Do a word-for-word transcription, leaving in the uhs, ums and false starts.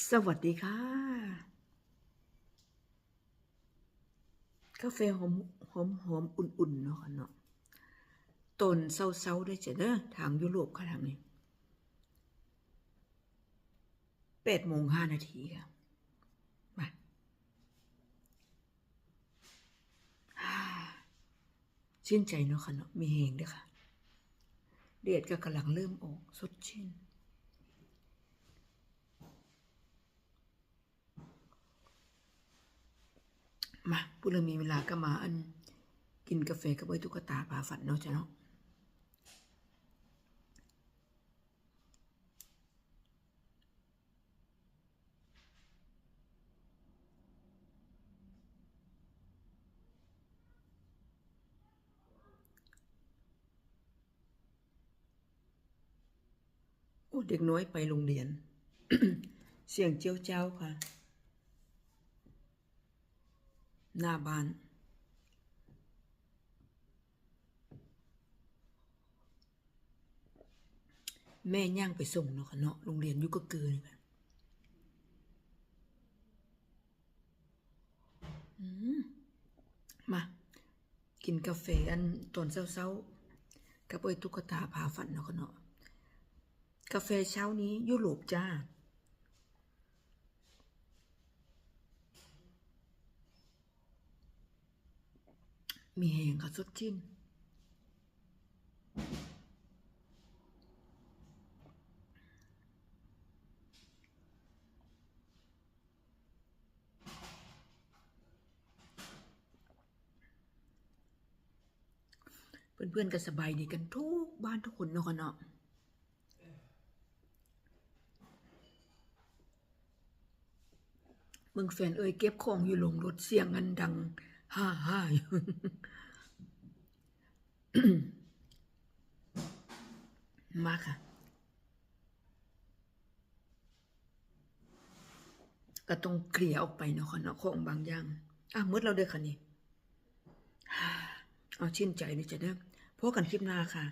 สวัสดีค่ะ กาแฟหอม หอม หอมอุ่นๆ เนาะค่ะเนาะ ตอนเช้าๆ เด้อจ้ะเด้อ ทางยุโรปค่ะ ทางนี้ แปดโมงห้านาทีค่ะ มา ชื่นใจเนาะค่ะเนาะ มีแฮงเด้อค่ะ แดดก็กำลังเริ่มออก สดชื่น มา ผู้เริ่มมีเวลาก็มาอัน กินกาแฟกับเอ้ยตุ๊กตาพาฝันเนาะจ้ะเนาะ โอ้ เด็กน้อยไปโรงเรียน เสียงเจี๊ยวเจ้าค่ะ หน้าบ้าน แม่ย่างไปส่งเนาะค่ะเนาะ โรงเรียนอยู่กะกือนี่ค่ะ อืม มา กินกาแฟอันตอนเช้าๆ กับเอ้ยตุ๊กตาพาฝันเนาะค่ะเนาะ กาแฟเช้านี้ยุโรปจ้า มีแฮงค่ะ สดชื่น เพื่อนๆ ก็สบายดีกันทุกบ้านทุกคนเนาะค่ะเนาะ เบิ่งแฟนเอ้ยเก็บของอยู่โรงรถ เสียงอันดังฮ่าฮ่าอยู่ มาค่ะ ก็ต้องเคลียร์ออกไปเนาะค่ะเนาะ ของบางอย่าง อ่ะ หมดแล้วเด้อค่ะนี่ เอาชื่นใจเลยจ้ะเด้อ พบกันคลิปหน้าค่ะ